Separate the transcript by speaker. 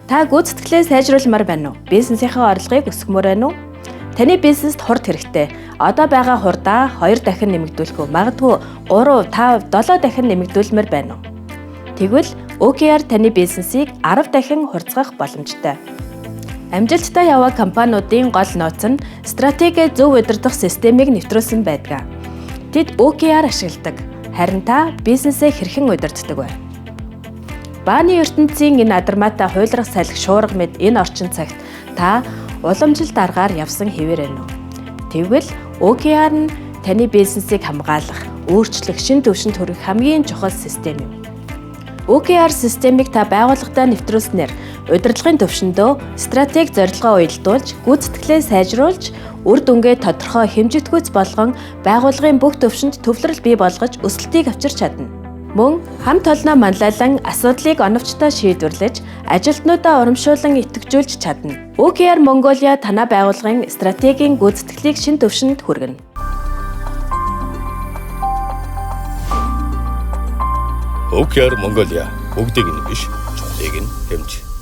Speaker 1: Та гүйцэтгэлээ сайжруулмаар байна уу? Бизнесийнхээ орлогыг өсгөмөр байна уу? Таны бизнест хурд хэрэгтэй. Одоо байгаа хурдаа 2 дахин нэмэгдүүлэх үү? Магадгүй 3, 5, 7 дахин нэмэгдүүлмээр байна уу? Тэгвэл OKR таны бизнесийг 10 дахин хурцгах боломжтой. Амжилттай яваа компаниудын гол нууц нь стратеги зөв удирдах системийг нэвтрүүлсэн байдаг. Тэд OKR ашигладаг. Харин та бизнесээ хэрхэн удирддаг вэ? Бааны ертөнцийн энэ адармаатай хуйлрах салхи шуурга мэд энэ орчин цагт та уламжлалт аргаар явсан хэвээр байна уу? Тэгвэл OKR нь таны бизнесийг хамгаалах, өөрчлөх, шинэ түвшинд хүргэх хамгийн чухал систем юм. OKR системийг та байгууллагадаа нэвтрүүлснээр удирдлагын төвшөндөө стратеги зорилгоо уялдуулж, гүйцэтгэлээ сайжруулж, үр дүнгээ тодорхой хэмжигдэхүйц болгон байгууллагын бүх төвшөнд төвлөрөл бий болгож өсөлтийг авчирч чадна. Мөн хамт олноо манлайлан асуудлыг оновчтой шийдвэрлэж, ажилтнуудаа урамшуулан идэвхжүүлж чадна. OKR Mongolia танай байгууллагын стратегийн гүйцэтгэлийг шинэ түвшинд хүргэнэ.
Speaker 2: OKR Mongolia бүгдийг нь биш, чухлыг нь хэмж.